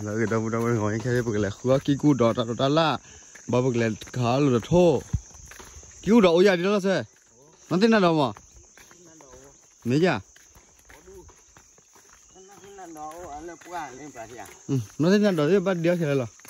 လၢအဂ့ၤ ဒီပုၢ်ဒီဝဲၢ် ခဲအံၤ ပကလဲၤဃုအီၣ်ကံၢ်ကူၣ်ဒီးတၢ်တိာ်တၢ်လၢ်, ဘၣ်ပကလဲၤခးအီၣ်လိာ်တထိၣ်, ကံၢ်ကူၣ်ဒီးအိၣ်ယၤဒ်လီၤစဲ, နီၢ်သ့ၣ်နၢ်ဒီးမး, မ့ၢ်ယၤ, နီၢ်သ့ၣ်နၢ်ဒီးဘၣ်ဒ့အီၣ်ခဲလၢာ်လီၤ.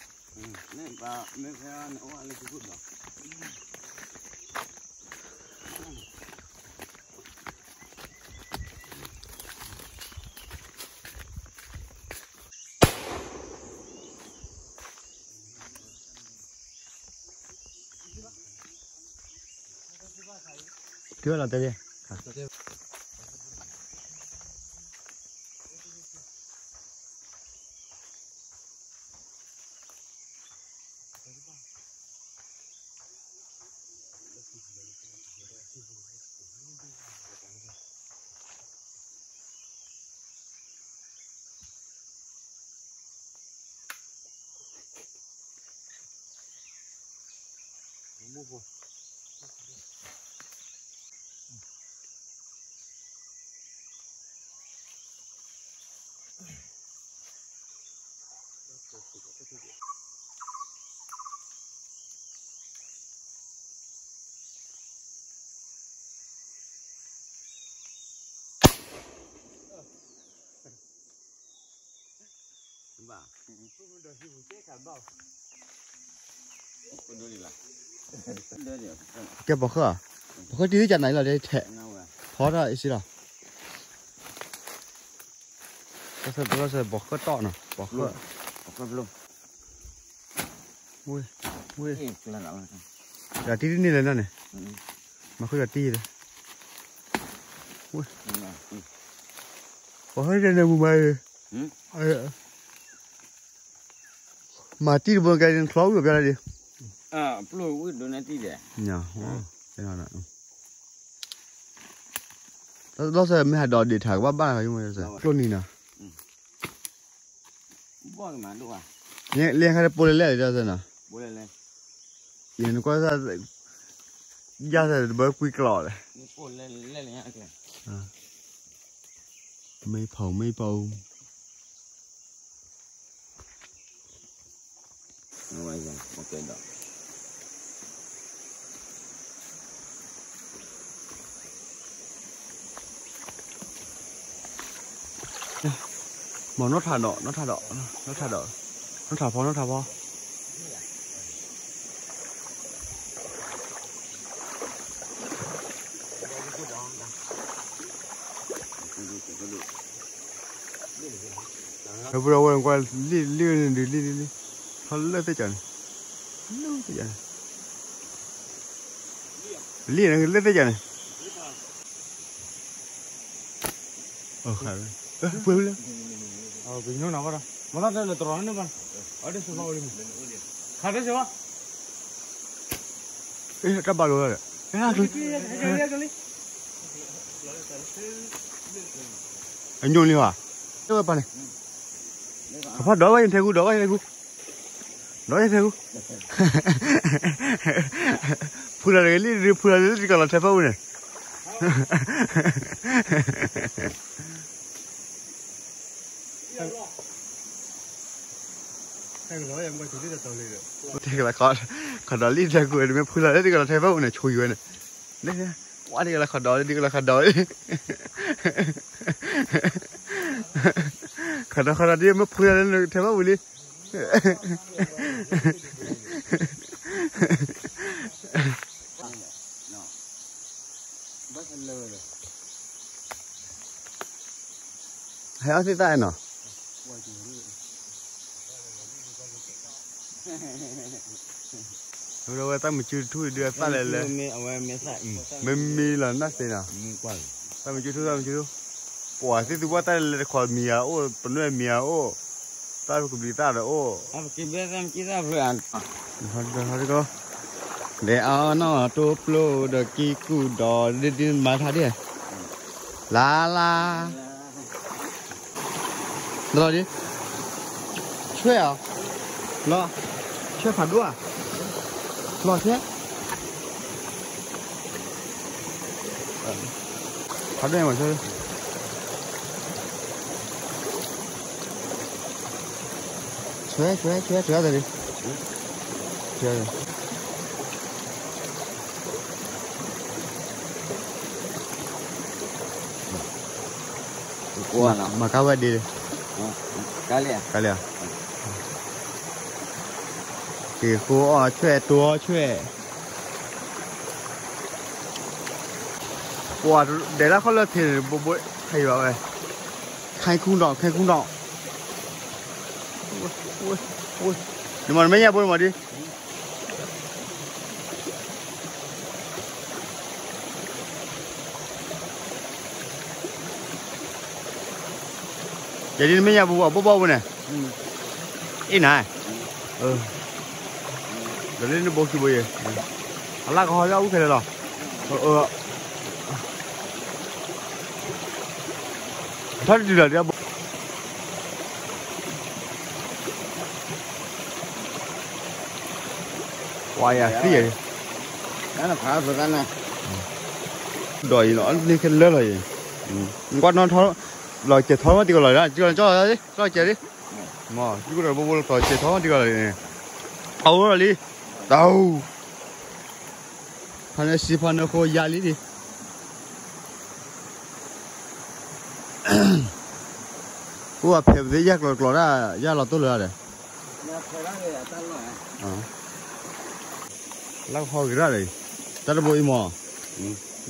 က့ၤဝဲလီၤတဲဒၣ်, ကဲပိာ်ဃၢၣ်, ပိာ်ဃၢၣ်တံၢ်သ့ၣ်ကနၤလီၤတဲထဲး, ဖီထီၣ်အံၤစံလီၤ, ပိာ်ဃၢၣ်တီၢ်နီၤ, ပိာ်ဃၢၣ်, ဝ့ၢ်, ဝ့ၢ်, ဒီးတံၢ်တန့ၢ်လဲၣ်နီၤန့ၣ်, မၤဃုာ်ဒီးတံၢ်လၢ, ဝ့ၢ်, ပိာ်ဃၢၣ်တန့ၢ်မူမၤ, မၤတံၢ်တဘိကဲချီအုၣ်ပျီလၢဒံး, လီၤစဲးမ့ၢ်ဟးဒီးဒ့ၣ်ထၣ်ကဘၣ်ဘၣ်လီၤ, ကျိနံၤနီၤ, လၢခါတပိာ်လဲၣ်လဲၣ်လီၤစဲးနီၤ, ယကွၢ်စဲး, ယါစဲးတဘၢကွံကျီၢ်လဲၣ်, မ့ၢ်ဖီမ့ၢ်ပီ မ့ၢ်နီၢ်ထးဒီး နီၢ်ထးဒီး နီၢ်ထးဒီး နီၢ်ထးဖီ နီၢ်ထးဖီ ဒီပုၢ်ဒီဝဲၢ် ကွၢ်လံၣ်လံၣ်န့ၣ်ဒုး လံၣ်လံၣ်လံၣ်, ထီၣ်လၢသ့ၣ်ကၠီန့ၣ်, လၢသ့ၣ်ကၠီန့ၣ်, လံၣ်န့ၣ်လၢသ့ၣ်ကၠီန့ၣ်, ပှဲၤလၢ, မၤသးတဲလၢတရီန့ၣ်ဘၣ်, ခါတဲစ့ဘၣ်, တၢ်ဘၣ်လိာ်လီၤဒီး, အညိၣ်လံဘၣ်, တဲဝဲပၢ်န့ၣ်, အဖီဒီးဝဲယထဲကူ, ဒီးဝဲယထဲကူ, ဒီးယထဲကူ, ဖုလီၤတဂ့ၤလံ, ဖုလီၤလံတကလီၤထဲဖဲအူန့ၣ် တဲကလီၤ, ခီဒီးလံထဲကူ, မ့ၢ်ဖုလီၤလံတကလီၤထဲဖဲအူန့ၣ် ဆိယူၤဝဲန့ၣ်, ဝဲတကလီၤခီဒီးလံ, တကလီၤခီဒီးလံ, ခီဒီးခီဒီးဒ်မ့ၢ်ဖုလီၤလံ ထဲဖဲအူလံ ဟဲအီၣ်သ့ၣ်သၣ်နီၤ, ဝဲတၢ်မုၢ်ကၠူထူၣ်ဒုးအသၣ်လဲၤလဲၤ, မ့မ့ၢ်လီၤနၢ်သ့နီၤ, တၢ်မုၢ်ကၠူထူၣ် တၢ်မုၢ်ကၠူထူၣ်, ပှၤသ့ၣ်သုပှၢ်တၢ်လဲၤလဲၤတခီမံၤဧါအိၣ်, ပနွဲၣ်မံၤဧါအိၣ်, တၢ်ကဘျံးသၣ်ဒီးအိၣ် လဲၤအီၣ်နီၢ်တိပျိဒီးကံၢ်ကူၣ်ဒီးဒ်ဒ်မၤထါဒ်, လါလါ, လီၤဒ်, ဆွဲအီၤ, လီၤ, ဆွဲဖးဒိၣ်ဧါ, လီၤဆွဲ, ဖးဒိၣ်မၤဆွဲ လၢ ဆွဲ ဆွဲ ဆွဲ ဆွဲတၢ်ဒံး, ဆွဲ, မၤကါဝဲဒ်, ကါလံ, ကါလံ, က့ၤဃိအီၣ်ဆွဲၣ် တိအီၣ်ဆွဲၣ်, ပှၤဒဲးလၢခီၣ်လၢထံးန့ၣ် ဘိဘိ ဟဲယွၤဝဲ, ခဲခူဒီး ခဲခူဒီး, နမ့ၢ်ညါဘိနမၤဒ် ယဒ်နမ့ၢ်ညါပူၤ အဘိဘိပူၤန့ၣ်, အ့ၣ်နၤ, ဒီးလၢနဘိခံဘိယဲ, အလၢကဟီလၢအူခဲလၢာ်လီၤ, ထီၣ်တတုၤလီၤဒ်အဘိ ပှၤယၤသံၣ်ယၤ, ဒီးအံၤလီၤ န့ၣ်ခဲလၢာ်လီၤအံၤ, ကွၢ်နီၣ်ထီၣ်, လီၤစဲးထီၣ်မးတံၢ်ကီးလီၤ, လီၤစဲး, လီၤစဲးလံ, မ့ၢ် ကံၢ်ကိၣ်ဒီးဘိဘိလီၤစဲးထီၣ်မးတံၢ်ကီးလီၤန့ၣ်, အဝဲလီၤလံ, တၢ်, ဖါနၢစံဖါနၢဃိယါလံဒံး အိၣ်အဖဲပသ့ၣ်ယၢ်ကျီၤကျီၤဒၣ် ယၢ်လီၤတိၢ်လၢဒၣ်ဒီး, လၢကဟီက့ၤဒၣ်ဒီး, တၢ်တဘိအံၤမ့ၢ်, အံၤ,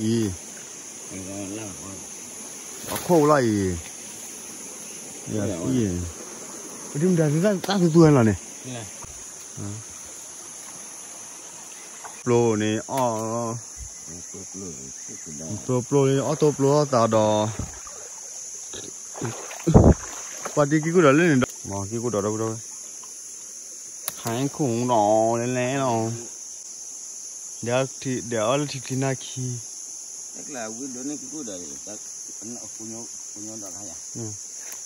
အခိၣ်လီၤအံၤ, ယၤသံၣ်, ပဒုမတၤတၢ်သူသူဝဲလီၤန့ၣ် ပျိန့ၣ်အီၣ်, ပျိပျိန့ၣ်အီၣ်တိၢ်ပျိအီၣ်သးဒီး, ပှၤတံၢ်ကံၢ်ကိၣ်ဒီးလၢန့ၣ်ဒီး မ့ၢ်ကံၢ်ကိၣ်ဒီးဒီပုၢ်ဒီဝဲၢ်, ဟဲခိၣ်ဒီးလဲၤလဲၤလီၤ, ဒီးအီၣ်လၢထံချံနၢ်ခံ,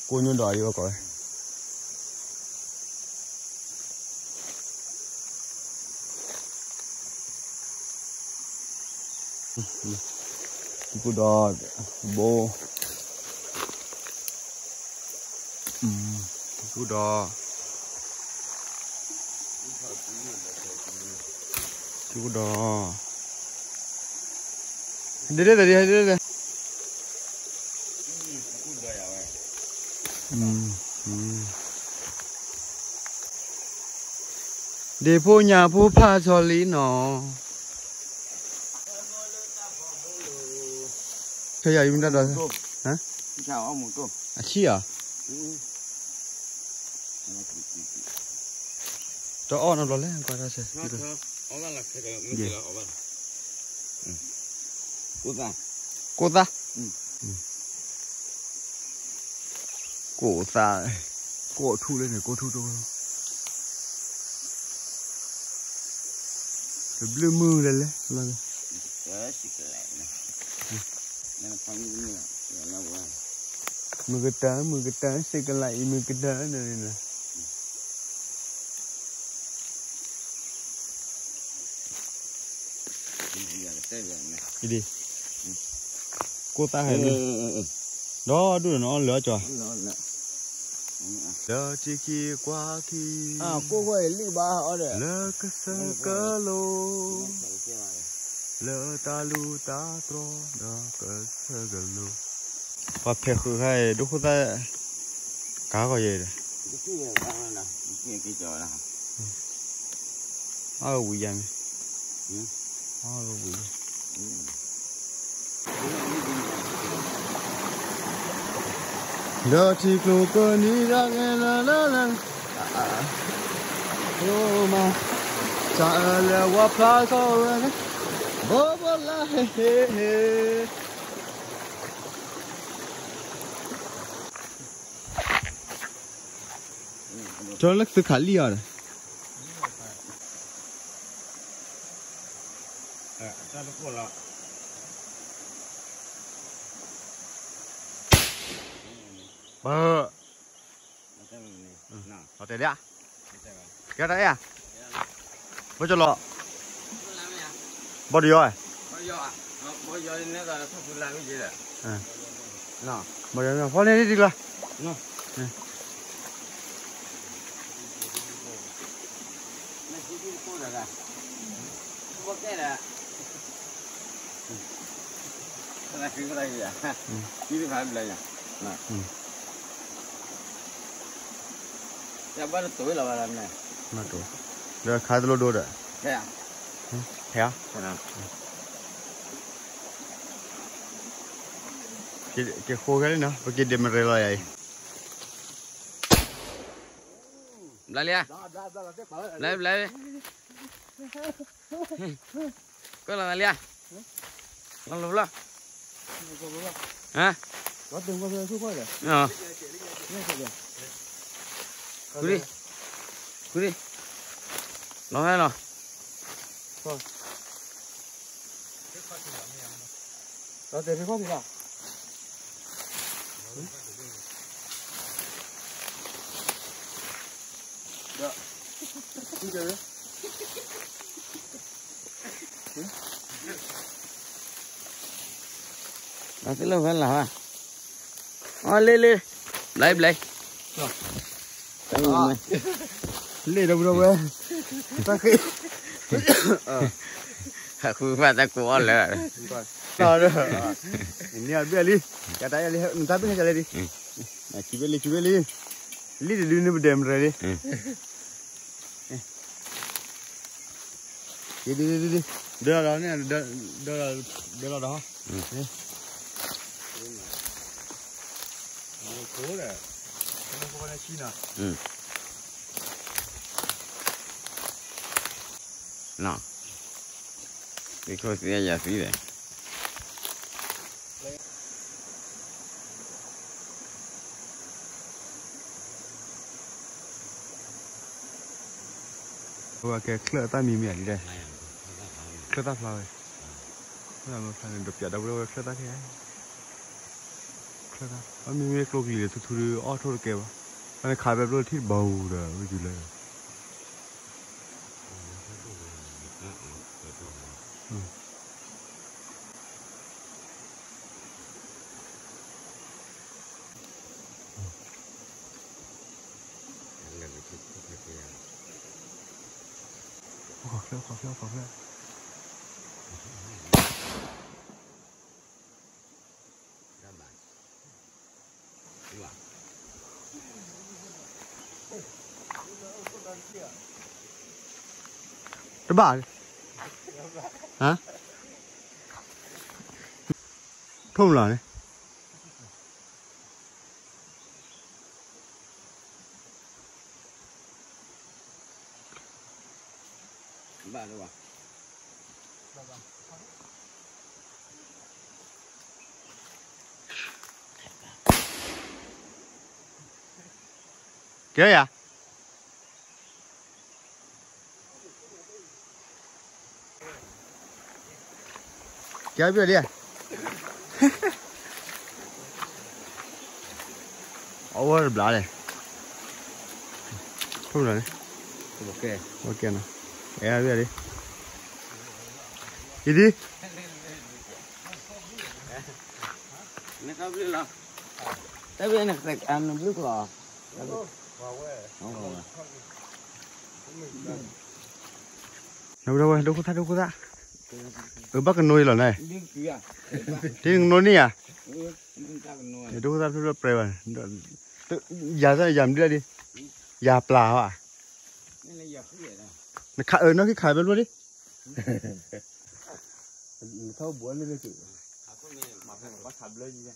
ကိညိဒီးယဝဲကိးဝဲ ကံၢ်ကိၣ်ဒီး, ဘိ, ကံၢ်ကိၣ်ဒီး, ကံၢ်ကိၣ်ဒီး, ဒ်လဲၣ်ဒ်လဲၣ်, ဒ့ၣ်ဖိညါဖိဖးဆီလံနီၤ, ဆၢယၤအံၤမ့ၢ်တၢ်ဒီး, အဆံၣ်ဧါ, တအီၣ်နီတဘျီလဲၣ်, ကွၢ်တၢ်ဆဲး, ကိၣ်သၣ်, ကိၣ်သၣ်, ကိၣ်ထူၣ်လၢန့ၣ် ကိၣ်ထူၣ်တအိၣ်လီၤ, တဘျုးမုၢ်လဲၤလဲၤလီၤ, မုၢ်ကတၢၢ် မုၢ်ကတၢၢ် စ့ကလးအံၤ မုၢ်ကတၢၢ်န့ၣ်လီၤ. ဒ်, ကိၢ်သၣ်ဟဲလၢ, ဒီဒူၣ်ဒီးနအီၣ်လၢအီၣ်ကၠီ, လၢထံခံကွၢ်ခံ, လၢကစၢၢ်ကလိ, လၢတၢ်လူၢ်တၢ်တြီဒီးကစၢၢ်ကလိ, ပှၤဖဲးဃုာ်ခါအံၤ ဒိၣ်ခိၣ်သၣ် ကါဂီၤယဲဒီး, အဝံၤယါမ့ၢ်, အဝံၤယါ, လၢထံကျိကနံၤဒၣ်ဂ့ၤလၢလၢလၢ, မၤ, တၢ်အၢလၢဝဲဖျါထီၣ်ဝဲ, ဘိဘိလၢဟ့ၣ်ဟ့ၣ်ဟ့ၣ် ကၠီလၢသုခးလံၣ်အီၤဒီး, ပၢ်, အတဲဒၣ်, ကဲတၢ်အဲၣ်, ဘီကၠီလီၤ, ဘီဒယီၤ, ဘီဒယီၤ, ဖီန့ၣ်ဒ်လီၤ. ဒီးခါတလိဒိဒီး, ဖဲ, က့ၤဃိခဲလံနီၤ ပက့ၤဒဲးမရဲလီၤယၤအံၤ, ဘျါလံဧါ, ဘျါ, ဘျါ, ကလီၤလံဧါ, လီၤလီၤလီၤ, ဟါ, ဃုဒံ, ဃုဒံ, လီၤဟဲလီၤ. လီၤသ့လၢဝဲလၢ်ဘၣ်, အီၤလ့လ့, ဘျါဘျါ, လ့ဒီပုၢ်ဒီဝဲၢ်, တၢ်ဃ့, ဃုဘၣ်တၢ်ကိးအီၤလၢာ်, န့ၣ်အဘ့ၣ်လံ, ကတၢ်အလံ, နတၢ်ဘ့ၣ်ဟဲကလဲၣ်လံ, ခံဘ့ၣ်လံ ခံဘ့ၣ်လံ, လံတဒုန့ၣ်ပဒဲမရဲလံ, ဒ်, ဒ်, ဒ်, ဒ်, ဒၢလီၤဒီးန့ၣ်, ဒၢလီၤဒီး, ဒၢလီၤဒီး, နီၤ, ဒ်ခိၣ်သ့ယၤသံဒီး, အဝဲကဲချၢၣ်တၢ်မံၤမံၤဧါဒ်လဲၣ်, ချၢၣ်တၢ်ဖျါဝဲ, ချၢၣ်တၢ်ဖျါန့ၣ် ဒီးပၠးဒီပုၢ်ဒီဝဲၢ်ချၢၣ်တၢ်ခဲအံၤ, ချၢၣ်တၢ်, အမ့မ့ၢ်ကျိချံန့ၣ်ထူထူဒီးအီၣ်ထိၣ်တကဲဘၣ်, အန့ၣ်ခးဖဲဘျိထံၣ်တဘီပူၤဒီး ဝဲယူၤလၢ တဘၣ်, ဟါ, ထိၣ်မလီၤန့ၣ် ဘၣ်လၢၤဘၣ်, ကဲယၤ ကဲဘၣ်ဒ်, အဝဲတဘျါလဲၣ်, ထိၣ်မလီၤန့ၣ်, အဲဘၣ်ဒ်, အံၤဒ် နဝဲဒၣ်ဝဲ ဒိခိၣ်သၣ် ဒိခိၣ်သၣ်, အဘၣ်ကနိအံၤလီၤန့ၣ်, ဒ်နကနိန့ၣ်ဧါ, ဒိခိၣ်သၣ်ဖျၢၣ်ဖျၢၣ်ပြဲဘၣ်, ယၤသၣ်ယၤမဒုလၢဒ်, ယၤပျၢ်ဘၣ်, နခးအၢနီၣ်ခံခးဖဲဘျိဒ် နထီၣ်ဘူးလၢလၢက့ၤ, လီၤတ့ၢ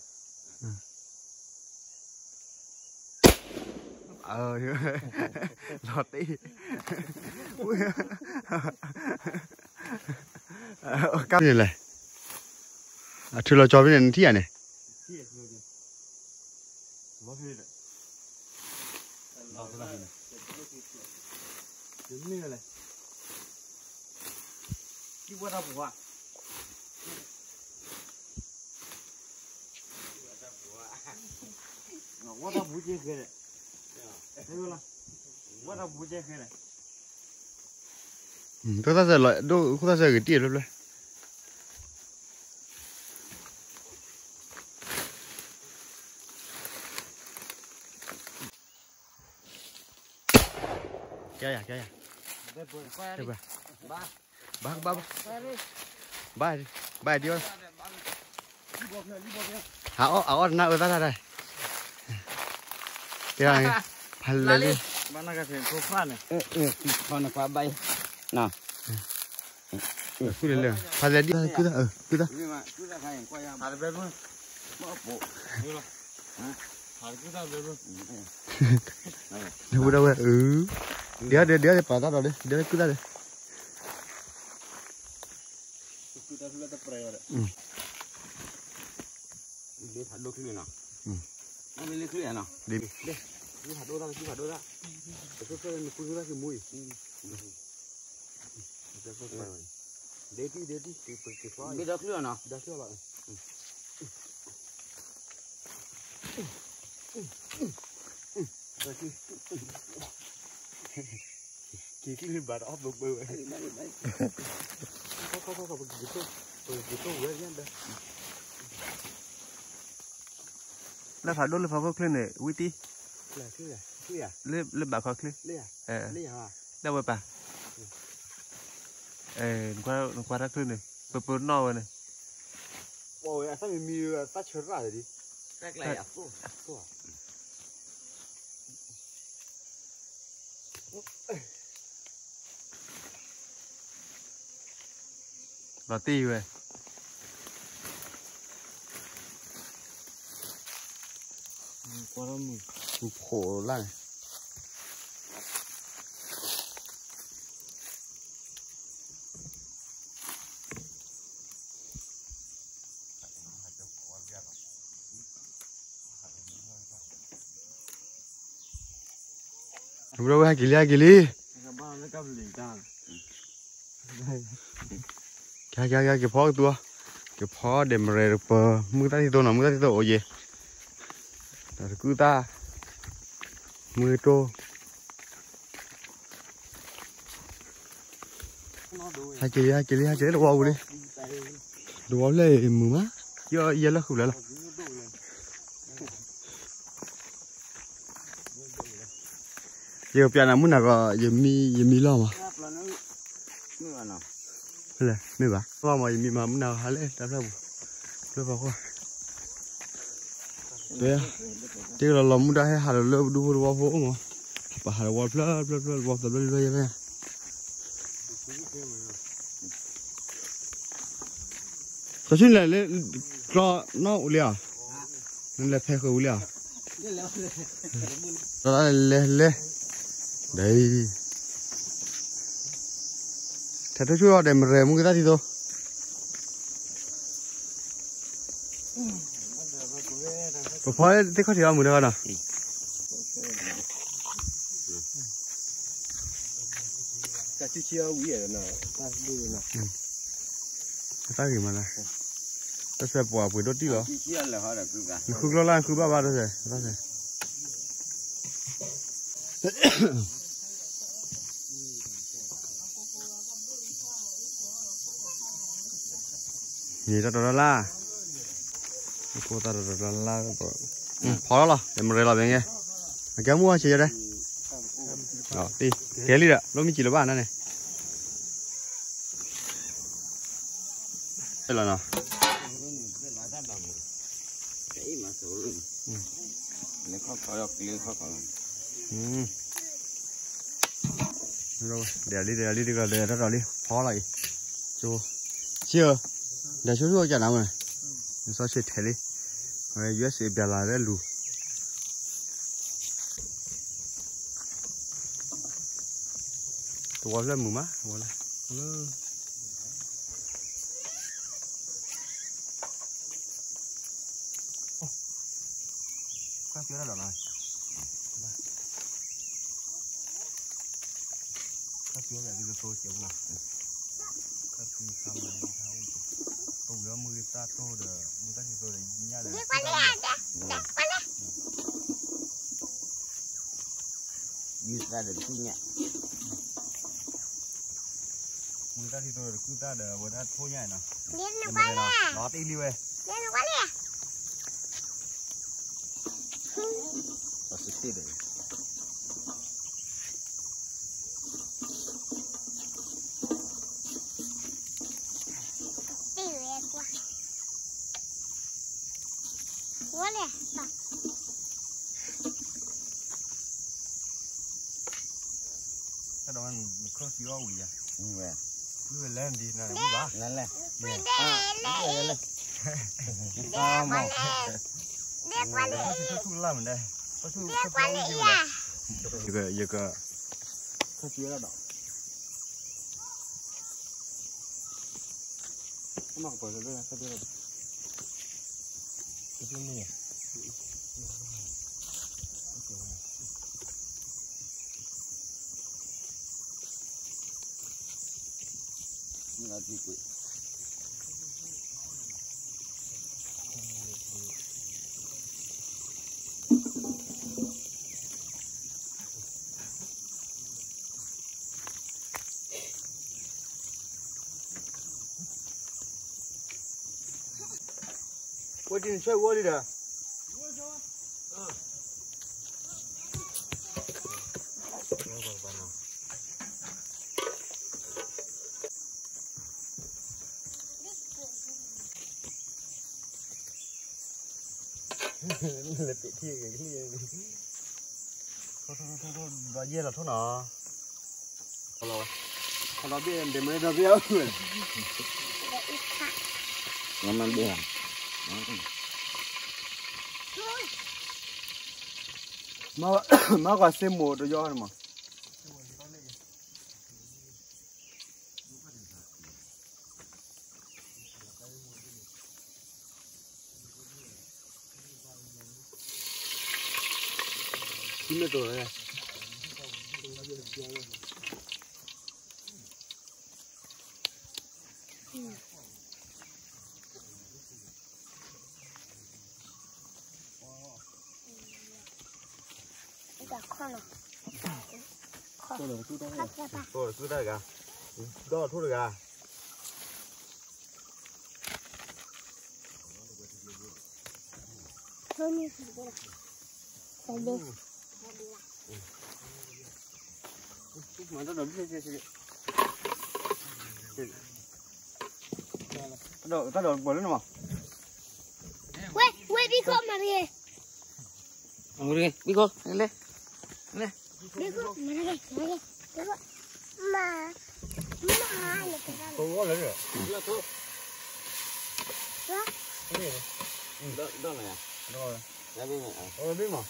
်, ကါန့ၣ်လဲၣ်, အထုးလီၤကၠီဖဲန့ၣ် နထံၣ်ဧါန့ၣ် ဒိခိၣ်သၣ်စၢၤလီၤ, ဒိခိၣ်သၣ်စၢၤဂ့ၤတံၢ်ဖျၢၣ်ဖျၢၣ်, ကဲယၤ ကဲယၤ, ဘၣ်, ဘၣ်, ဘၣ်, ဘၣ်ဒံး, ဟးအီၣ်, အအီၣ်တနၢ်အၢသၣ်တၢ်, ဖးလဲၢ်လံ, ဖးလဲၢ်လံ, ဖးလဲၢ်လံ, ဒ်ဒ်ဒ်, ဒ်ဒ်ပာ်တၢ်ဒီးဒ်, ဒ်ဒ်ကုသၣ်ဒီး, ဒ်ဒ်ဖးဒိၣ်ချံနီၤ, ဒ်ဒ်ဖးဒိၣ်တၢ်, ဒ်ဒ်ဖးဒိၣ်တၢ်, ဒ်ဒ်ဖးဒိၣ်တၢ်, ဒ်ဒ်ဒ်, ဒ်ဒ်ချံနီၤ, ဒ်ဒ်ချံလီၤ. က့ၤကလုၢ်ဘၣ်တအီၣ်ပှဲၤပှဲၤဝဲ, လၢဖးဒိၣ်လၢဖီခိၣ်ချၢန့ၣ် ဝံၣ်တံၢ်, လၢဘၣ်ခီချၢ, လၢဝဲပၢ်, နကွၢ်တၢ်ချၢန့ၣ် ပပၢနီၣ်ဝဲန့ၣ်, ပဝဲအသၣ်မံၤမံၤအသၣ်ဆၢရၣ်ဒီး လီၤတံၢ်ဝဲ, ကွၢ်မုၢ်ဖိးလၢ်န့ၣ် ဘျီဝဲဟဲက့ၤလံ ဟဲက့ၤလံ, ကကကက့ၤဖီကတူၤ, က့ၤဖီဒဲးမရဲၣ်တပၢၤ မုၢ်သၣ်ထံသိနီၤ မုၢ်သၣ်ထံသိအိၣ်ယဲၢ်, ဒီးတကုၢ်သၣ်, မုၢ်တိၢ် ဟဲက့ၤလံ ဟဲက့ၤလံ ဟဲက့ၤလံ တဝီပူၤလံ, တဝီဖျၢၣ်အံၤမုာ်မး, ယဲလၢဃုာ်ဖျၢၣ်လီၤ, ယကပျးနၤမုၢ်နၤကီး, ယမံလီၤမး, ဖဲလဲၣ်မ့ၢ်ဘၣ် လီၤမး ယမံမးမုၢ်နၤကီး ဟးလၢတၢ်ဖျၢၣ်ပူၤ, ဖျၢၣ်ဖီခိၣ် တ့ၢ်လီၤလီၤမုၢ်ဒါဟဲဟးလီၤလၢပဒူဖိတဝီဖိအိၣ်မး, ပဟးတဝီဖျၢၣ်ဖျၢၣ်ဖျၢၣ်တဝီဖျၢၣ်ဖျၢၣ်ဖျၢၣ်ယဲၢ်ဖဲ, စီၤဆံလဲၣ်လၢ ကျီနီၣ်အိၣ်လံဧါ, နလဲၤဖဲဃုာ်ဝံၤလံဧါ, လဲၤလဲၤ, ထဲထိၣ်ဆူၣ်အီၤဒီးမရဲၣ်မုၢ်ကသၣ်ထံသိ ပဖီသ့ၣ်ခီၣ်ထံးအီၤမုၢ်တဂီၢ်နီၤ, တၢ်ဆူၣ်ဆံအီၤဝံၤ, တၢ်ဂ့ၤမးလၢ, တၢ်ဆဲးပှၤပှ့ၤဒိၣ်တံၢ်လီၤ, နဃုကျီၢ်လၢနဃုဘၣ်ဘၣ်တၢ်ဆဲး, တၢ်ဆဲး န့ၣ်တၢ်တီၤတၢ်လၢ်, ကိးတၢ်တီၤတၢ်လၢ်, ဖီလီၤလီၤ မရဲၣ်လီၤဘၣ်ငဲ, အကဲမုၢ်ဝါဆဲးယဲဒဲး, ကဲလံဒီး လိၣ်မံကံၤလၢၤဘၣ်နန့ၣ်, လီၤနီၤ, ဒ်လံ ဒ်လံ ဒ်လံ ဖီလီၤအံၤ, ဆံဧၢ, ဒီးဆိဆိကနၤဝဲ, နစီဆ့ထဲလံ, ဝဲ ယူအက်စ် ဘၣ်လၢ်လၢလူၤ, တဝီဖျၢၣ်မုာ်မး, တဝီလၢ မုၢ်သၣ်ထံသိဒီးတကုၢ်သၣ်ဒီး ဝဲဒၣ်ထိၣ်ညါနီၤ, လီၤတံၢ်လံဝဲ, လီၤတံၢ်လံ, လီၤတံၢ်လံ, လီၤတံၢ်လံ, လီၤတံၢ်လံ, လီၤတံၢ်လံ, တၢ်ဒီးနခီၣ်သံအီၣ်ဝံၤယၤ, ဝဲ, ဝံၤဝဲလဲၣ်ဒ်နၤလဲၣ်, လဲၣ်, လဲၣ်, လဲၣ်, လဲၣ်, လဲၣ်, ထူၣ်ထူၣ်လၢ်မးဒဲး, ထူၣ်ထူၣ်လၢ်မးဒဲး, ယက, ယက, ခီၣ်သံလီၤဒီး ဝဲဒ်န့ၣ် ဆၢဝဲဒ်ဒီး လၢပထံၣ်ဂ့ၤကလံၢ်, ထိၣ်ထိၣ်ထိၣ်ထိၣ်ထိၣ် ဒီးယဲၢ်လီၤထိၣ်နီၤ, ခီလီၤဝဲ, ခီလီၤဘ့ၣ် ဒဲးမ့ၢ်ဒီးဘ့ၣ်အီၤ, မ့ၢ်ဘ့ၣ်ဧါ, မ့ၢ်ကွၢ်စ့မိၢ်တယီၤန့ၣ်မး ထိၣ်တဂၤ, ဒီးထိၣ်တဂၤ, တၢ်ဒီးပှၤလၢနမး, ဝဲ, ဝဲဘံခိၣ်မၤတဂ့ၤ, ဘံခိၣ်, လဲၤ, လဲၤ, ဘံခိၣ်မၤတဂ့ၤ, မၤတဂ့ၤ, ဘံခိၣ်, မၤ, မၤ, လၢ, လၢ, လၢ, လၢ, လီၢ်ထိၣ်လံ, လီၢ်ထိၣ်လံ.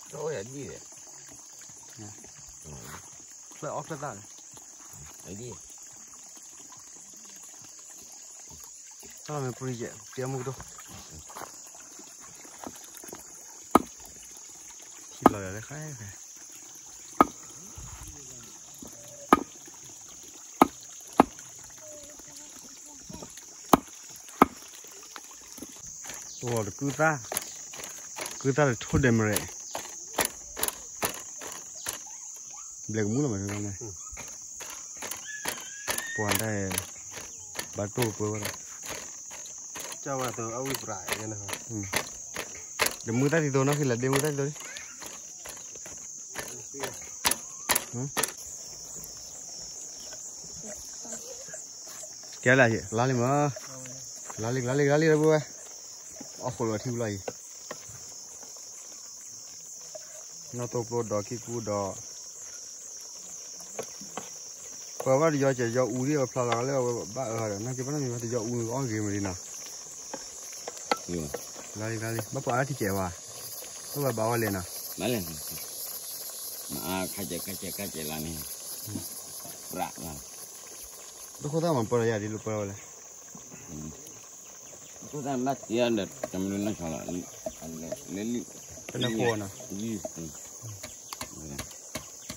တၢ်အီၣ်ယၤဒ်လဲၣ်, ဖျၢၣ်အီၣ်ဖျၢၣ်သၣ်လဲၣ်, ဒ်, တၢ်လီၤမ့ၢ်ပှံၤယဲၢ် ပျဲမုၢ်ကတိၤ, ထံလီၤယၤလၢခါခါ အိၣ်တကုသၣ်, ကုသၣ်တထိၣ်ဒဲးမရဲၣ်, ဘျဲကမူၣ်လီၤမး, ပှၤတၢ်, ဘၣ်တိၢ်ပှဲၤဝဲဒၣ်, ကဝဲအဝံၣ်ပြး, ဒီးမုၢ်တၢ်ဒ်သိးနီၢ်ခံလၢဒ့မုၢ်တၢ်ဒ်သိးလံ. ကဲလၢ်, လါလံမး, လါလံ, လါလံ, လါလံဒီပုၢ်ဝဲၢ်, အီၣ်ဃိးလီၤထံပူၤလီၤအံၤ. နီၢ်သိပျိဒီးခံကူဒီး ပှၤဘၣ်တယီၤကဲး ယီၤအူဒ်အဖျါလီၤလၢအဝဲဘၣ်အၢဒီး နာ်က့ဘၣ်နီတမံၤဘၣ် တယီၤအူန့ၣ်ကအီၣ်ဂ့ၤမးဒ်နီၤ. လီၤလံ လီၤလံ ဘၣ်ပှၤအါထံကဲးဝဲ, ဘၣ်ပှၤဘၣ်ဝဲလဲၣ်နီၤ. ဘၣ်လဲၣ်, မၤအါခါကဲး ခါကဲး ခါကဲးလၢန့ၣ်, ပြးလီၤ. တခိၣ်သၣ်မၤပၢလီၤယၤဒ်လိာ်ပၢဝဲလဲၣ်. တခိၣ်သၣ်ဘၣ်တ့ဒီး တမနုၤနီၢ်ဆီလီၤ, လၢလံ, တနၢ်ဃိနီၤ. ဃ့နီၢ်တကၠိလီၤ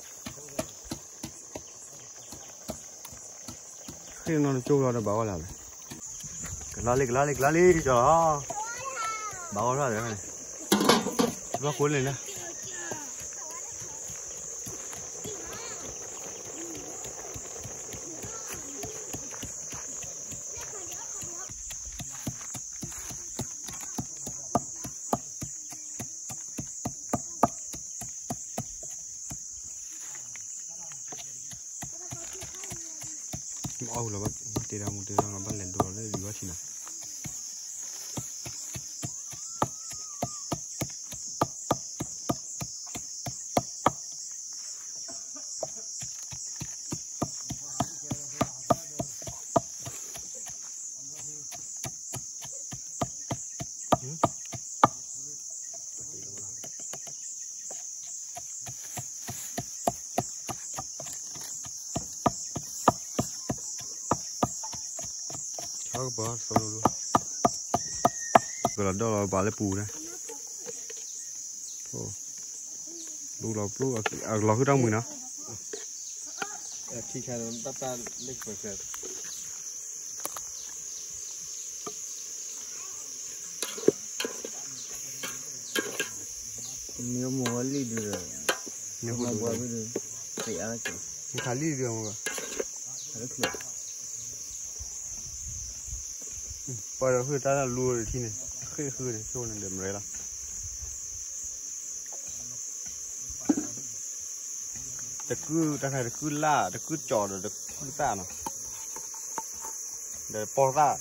ဒီးဘၣ်ဝဲလၢ်လၢ်, ကလါလံ ကလါလံ ကလါလံ ကၠီလီၤ, ဘၣ်ဝဲလၢ်လၢ်, ဘၣ်ဃိလံလၢ်. မ့ၢ်အီၣ်လီၤဘၣ်တ့ဒီးမူတ့ဒီးလီၤ ဘၣ်လဲၤဒိလီၤလၢယွၤထံနီၤ. ဆီကပၤ ကလီၤဒီလီၤဘၣ်လၢပူၤန့ၣ်, ပူၤလီၤပူၤ အကလီၤဃုတၢ်မှံနီၤ. မ့ၢ်မိၢ်ဝဲလံဒုးဒီး, မ့ၢ်ဟိၣ်ဒုး, မ့ၢ်ခးလံဒုး, ပှၤဒီးဃုတၢ်လူၤထံန့ၣ်, ဃ့ဃုန့ၣ် ဆိန့ၣ်ဒီးမရဲလီၤ. တကုၢ်တၢ်ခါ တကုၢ်လၢ် တကုၢ်ကၠီၤဒီး တကုၢ်သၣ်နီၤ, ဒီးပီၢ်သၣ်,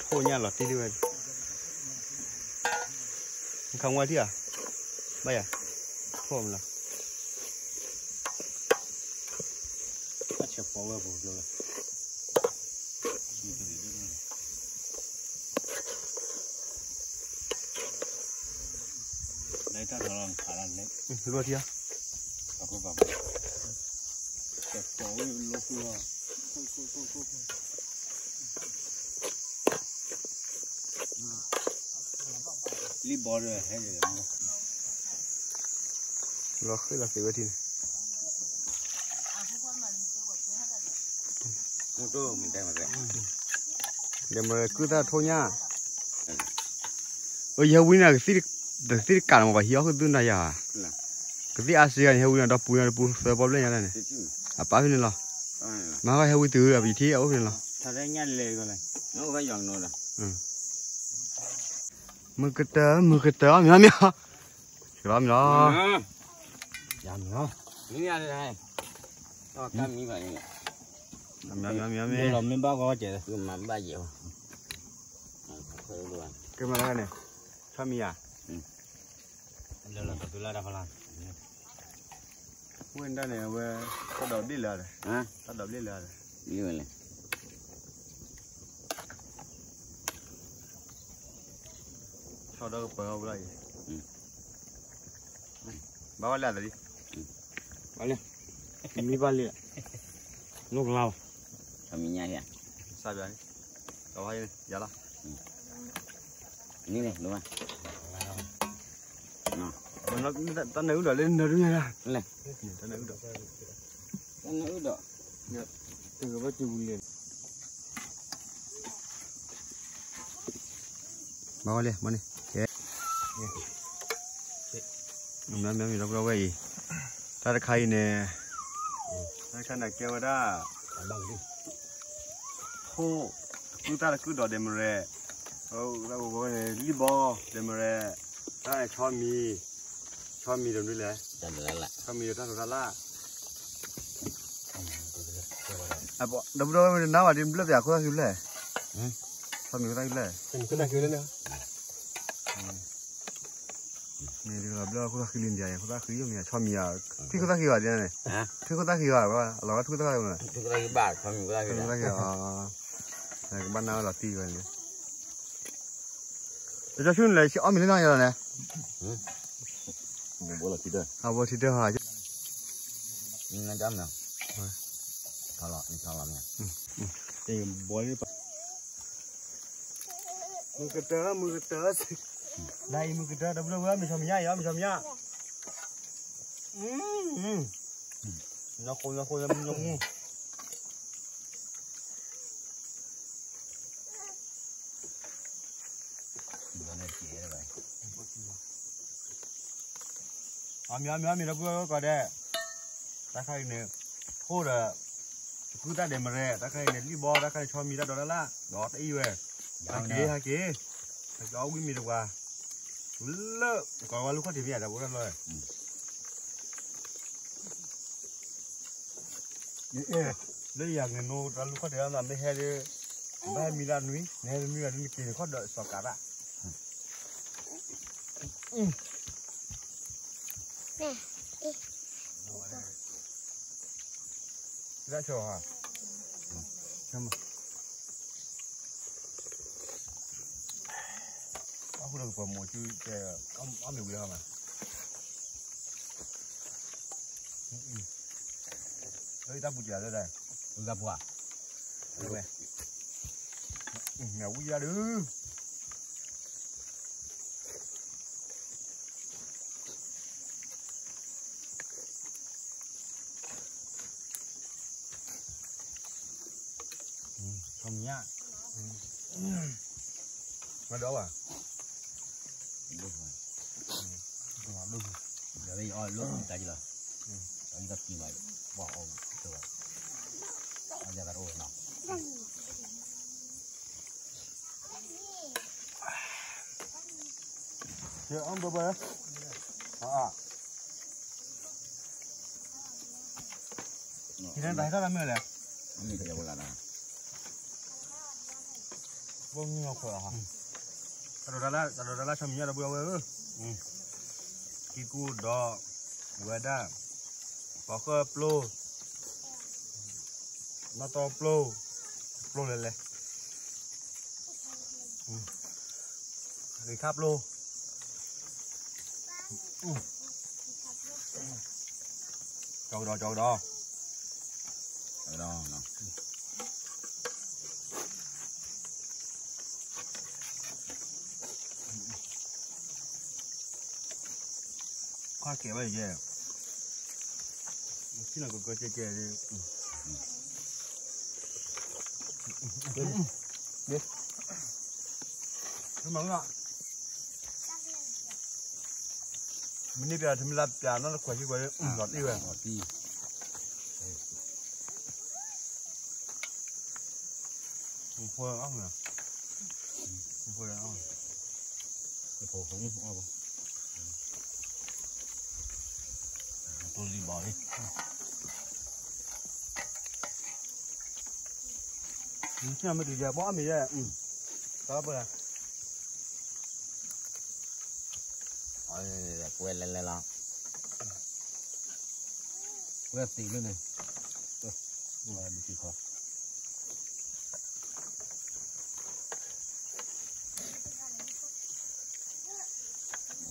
ထိၣ်ညၣ်လီၤတံၢ်လံဝဲ, နခါမွဲထံၣ်ဧါ, ဘၣ်ယၤ, ထိၣ်မလီၤ. လၢထံၣ်, လံဘီဒီး, လီၤဃ့လီၤဃ့ဝဲထံန့ၣ်, ဒီးမ့ၢ်ကုၢ်သၣ်ထိၣ်ညၣ်, အယဟဲဝံၤန့ၣ် ကသံၣ်တကးန့ၣ်မ့ၢ်ပှၤဟံးအီၣ်ဃုာ်သုနၤယၤ, ကသံၣ်အါစ့ဂၤန့ၣ် ဟဲဝံၤန့ၣ်ဒီပူၤန့ၣ်တပူၤသၢပီဘျဲၣ်ညါလဲၣ်န့ၣ်, အပၢ်ဖဲန့ၣ်လီၤ, မ့ၢ်ဟဲဝံၤတုၤအပယထံၣ်အအိၣ်ဖဲန့ၣ်လီၤ. မုၢ်ကတၢၢ် မုၢ်ကတၢၢ် မ့ၢ်မ့ၢ်, ကလီမ့ၢ်လီၤ, မ့ၢ်လီၤ, မ့ၢ်ဘၣ်ဂီၤကဲး, မ့ၢ်ဘၣ်ယဲၢ်, ကဲမ့ၢ်လၢန့ၣ်, ဆီမံၤယၤ လၢလီၤကသူလၢတၢ်ဖီလာ်, ဝဲဒၣ်န့ၣ် အဝဲ တၢ်ဒိးဘျ့ၣ်လၢဒီး, တၢ်ဒိးဘျ့ၣ်လၢဒီး, ဘျ့ၣ်ဝဲလဲၣ်, ဆီဒီးကပၢၤအီၣ်ဝဲဒၣ်အံၤ, ဘၣ်ဝဲလဲၣ်သးလံ, ဘၣ်လဲၣ်, မံဘၣ်လံ, နိကလါ, မံညါလံ, စၢ်ဘျါ, ကဝါယၤလီၤ. န့ၣ်န့ၣ် တၢ်နၢအုၣ်ဒီးလၢနၢဒုညါ, တၢ်နၢအုၣ်ဒီး, တၢ်နၢအုၣ်ဒီး, တဂၤဘၣ်တူၢ်ပူၤလံ, ဘၣ်ဝဲလဲၣ် မ့ၢ်န့ၣ်, ကဲ, မ့ၢ်မ့ၢ်မ့ၢ်ဒီပုၢ်ဒီဝဲၢ်အံၤ, တၢ်တခါအံၤန့ၣ်, တၢ်တခါန့ၣ်ကဲဝဲဒၣ်, ထိၣ်, တကုၢ်သၣ်တကုၢ်ဒီးဒဲးမရဲ, လံၣ်ဘီ, ဒဲးမရဲ, တၢ်ဆီမံၤ, ဆီမံၤတမနုၤလဲၣ်, ဆီမံၤဒီးတၢ်ထီတၢ်လၢ်, ဒီပုၢ်ဒီဝဲၢ်နါဝဲဒ်ဘျၢၣ်ပၠးခိၣ်သၣ်ခံဖျၢၣ်, ဆီမံၤခိၣ်သၣ်ခံဖျၢၣ်, မ့ၢ် န့ၣ် လီၤဘျၢၣ်ခိၣ်သၣ်ဃံလံဒံးယါ, ခိၣ်သၣ်ဃံယိၣ်မံၤ ဆီမံၤယါ, ထွံၣ်ခိၣ်သၣ်ဃံဘၣ်ဒ်န့ၣ်, ထွံၣ်ခိၣ်သၣ်ဃံဘၣ်, အလီၤဘၣ်ထွံၣ်ခိၣ်သၣ်ဃံမး, ထွံၣ်ခိၣ်သၣ်ဃံ, ကဘၣ်နၢ်ဝဲလီၤတံၢ်ဝဲန့ၣ်, တကီဆူန့ၣ်လဲၣ် အီၣ်မ့ၤလၢနီၢ်ယါလီၤန့ၣ်, အဘိထံတၢၢ်ဟါ, မုၢ်ကတၢၢ် မုၢ်ကတၢၢ်, ဒ်အံၤမုၢ်ကတၢၢ် တဘျီဝဲမ့ၤဆီမံၤညါအံၤ မ့ၤဆီမံၤညါ, ညီဃိညီဃိညီမူညီမူ အမံၤအမံၤအမံၤဒီပုၢ်ဝဲၢ်ကိးဂၤဒဲး, တၢ်ခါအံၤန့ၣ်, ထိၣ်ဒီး, တကုၢ်တၢ်ဒဲးမရဲ, တၢ်ခါအံၤန့ၣ် လံၣ်ဘီ, တၢ်ခါန့ၣ် ဆီမံၤတၢ်ဒိးတၢ်လၢ်, ဒီးတအံၤဝဲ, ဟဲက့ၤ ဟဲက့ၤ, ဟဲက့ၤအီၣ်ဝံၣ်မ့ၤတပှၤ, လၢ, ကီးဝဲလူၢ်ခီၣ်ထံးမ့ၢ်ယၤဒီး အိၣ်တၢ်လီၢ် လၢယၤန့ၣ် နိတၢ်လူၢ်ခီၣ်ထံးလၢမ့ၢ်ဟဲဒီး, ဘၣ်ဟဲမံလၢနွံ, နဟဲမံလၢနွံနက့ၤန့ၣ်ခီၣ်ဒီးစီၤကးတၢ်, လၢဆီဟါ, အဃိဒီးပှၤမိၢ်စုတဲ, အီၣ်မ့ၤဝံၤဟါမး, လၢတၢ်ပူၤတံၢ်လၢဒၣ်, တၢ်ပူၤဧါ, ဝဲ, မ့ၢ်ဝံၤယါဒုး ဆီမံၤညါ, မၤဒီးဘၣ်, ဒိၣ်, ဒိၣ်, ဒ်အီၣ်လိၣ်တၢ်ကလီၤ, အံၤကပံၤဘၣ်, ပှၤအီၣ်, အီၣ်ယၤကတအိၣ်နီၤ. အီၣ်ဘၣ်ဘၣ်, အါ, ဟံးန့ၢ်တၢ်ဟဲထီၣ်လၢမ့ၢ်လဲၣ်, ဘိမုၢ်အီၣ်ခွဲးအီၤ, တၢ်ဒိးတၢ်လၢ်, တၢ်ဒိးတၢ်လၢ်ဆီမံၤညါဒီပုၢ်ဝဲၢ်ဧၢ, ခံကူဒီး, ဝဲဒၣ်, ပီၤဃၢၣ်ပျိ နီၣ်တီပျိ, ပျိလဲၤလဲၤ, ဂ့ၤခါပျိ, ကဒီးကဒီး, ခီၣ်ကဲးဝဲယဲၢ်, ထံၣ်နၤကကဲကဲကဲ, မၤမ့ၢ်, မ့ၢ်န့ၢ်ပျး ထမ့ၢ်လၢပျးနီၢ်တခွဲးခံခွဲး, လီၤတံၢ်ဝဲ, ဖိအီၣ်မ့ၢ်, ဖိအီၣ်မ့ၢ်, တိၢ်လံဘၣ်လံ, မ့ၢ်တုၤယဲၢ်ဘီအီၣ်မ့ၢ်ယဲၢ်, တၢ်ဘၣ် ကွဲလဲၤလဲၤလီၤ, ကွဲသံးလၢန့ၣ်,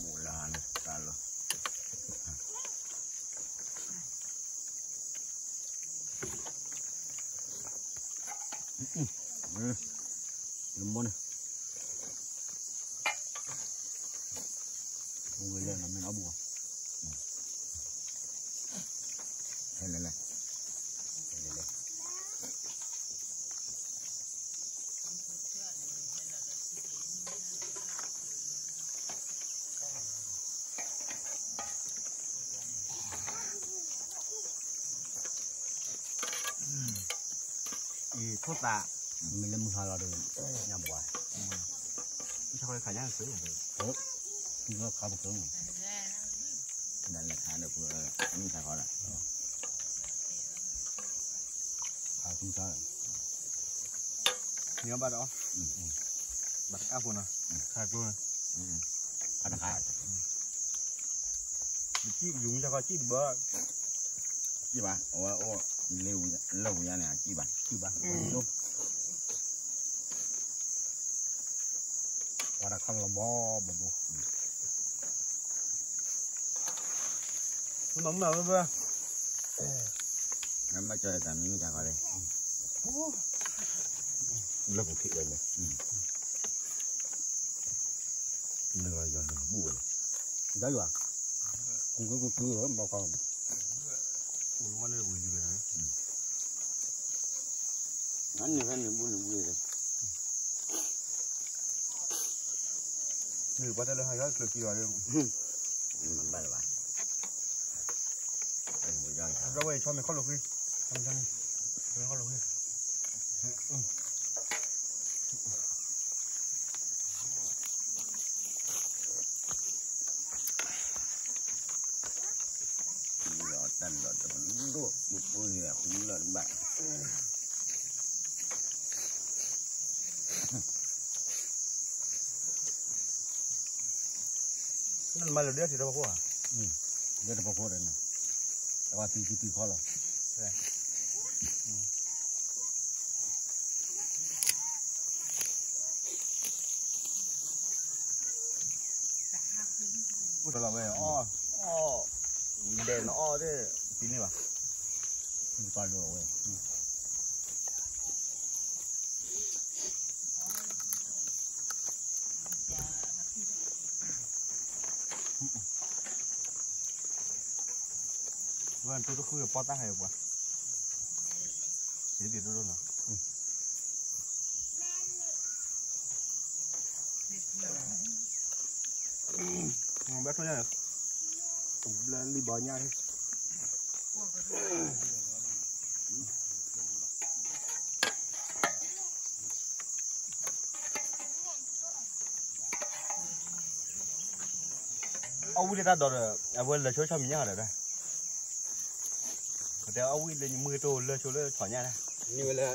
မုၢ်လၢ်န့ၣ် တၢ်လီၤ, လမီန့ၣ် ဝဲလၢနမ့ၢ်နီဘိ, လဲၤလဲၤ, လဲၤလဲၤ, အံၤထိၣ်သး, မ့ၢ်လၢမုၢ်ဟါလီၤဒီး, ညၣ်ဘှါ, ခါညါန့ၣ်, ခါပကၢ, နလဲၤခါဒီးပှၤ, မုၢ်ဟါခီဒီး, ခါဆူညါ, မ့ၢ်ဘၣ်ဒီး, ဘၣ်တကးဖိနီၤ, ခါကျိန့ၣ်, ခါတခါ, ယူၤမ့ၢ်တခီ စံၣ်တဘၣ်, စံၣ်ဘၣ်, အဝဲအိၣ်လၢဝံၤညါန့ၣ် အစံၣ်ဘၣ်, စံၣ်ဘၣ်, ဝဲဒၣ်ခီလီၤဘီဘီဘီ, မၤမၤဝဲဘၣ်, မၤကၢၤတၢ်မံၤတၢ်ခီလဲၣ်, လၢပူၤခံးဝဲလဲၣ်, နဂီၢ်ယီၤနဘူၣ်ဝဲလဲၣ်, ယီၤယွၤ, ကူကူကူကူလီၤ, ဘီခီ, နဖဲနဘူၣ်နဘူၣ်လဲၣ်, နပှၤတဲလၢဟးယီၤချၢခံလီၤ, ဘၣ်လၢၤဘၣ်, ဒီးဝဲဆီမ့ၢ်ခီၣ်လိာ်ဃံ, ဆီမ့ၢ်ခီၣ်လိာ်ဃံ, လီၤတၢ်လီၤတပဒိၣ် ပပူၤန့ၣ် အဃုလီၤတဘၣ်, နမၤလၢဒၢထံတဖၣ်ခိၣ်ဧါ, ဒၢတဖၣ်ခိၣ်ဒီး, အဝဲသံသံသံခီလီၤ. အိၣ်တလီၤဝဲ, အီၣ်, ဒဲးနအီၣ်သ့ၣ်, သံန့ၢ်ဘၣ်, မူတၢ်လီၤဝဲ, ဝဲတူၢ်တဃုပီၢ်တၢ်ဟဲပှၤ, စ့ဒိၣ်ဒိၣ်နီၤ. ဘၣ်ထိၣ်ညါန့ၣ်, ဘျၢလံဘီညါန့ၣ်, အီၣ်ဝံၣ်လၢတၢ်ဒိးဒီး အဝဲလၢာ်ဆိဆီမံၤညါဒီး, တဲအီၣ်ဝံၣ်လၢမုၢ်ကတိၤလၢာ်ဆိလၢဆီညါန့ၣ်, န့ၢ်ဝဲလၢ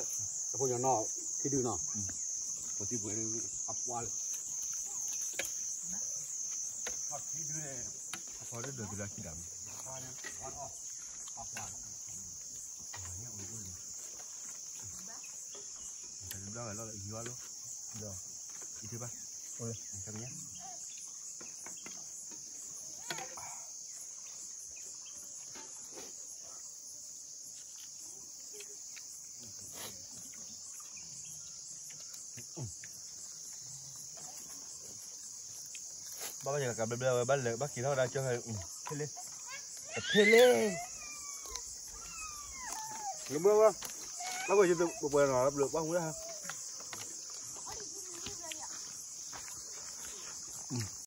အဖိညီနီၢ်ခံဒုနီၤ, ပှၤသံပှဲၤအပှၤလၢ အဖီဒၣ်ဒိးတုၤလၢခံဒၣ်မး, ဘၣ်, ဘၣ်ယကဘျဲဘျဲဝဲ ဘၣ်လဲၤဘၣ်က့ၤထီၣ်ဝဲဒၣ်ကၠီ, ဖဲလဲၣ်, ဖဲလဲၣ်, ဘျဲဝဲ, ဘၣ်ဝဲယပှဲၤပှဲၤနီၤ ဘျဲဘၣ်ဝဲ,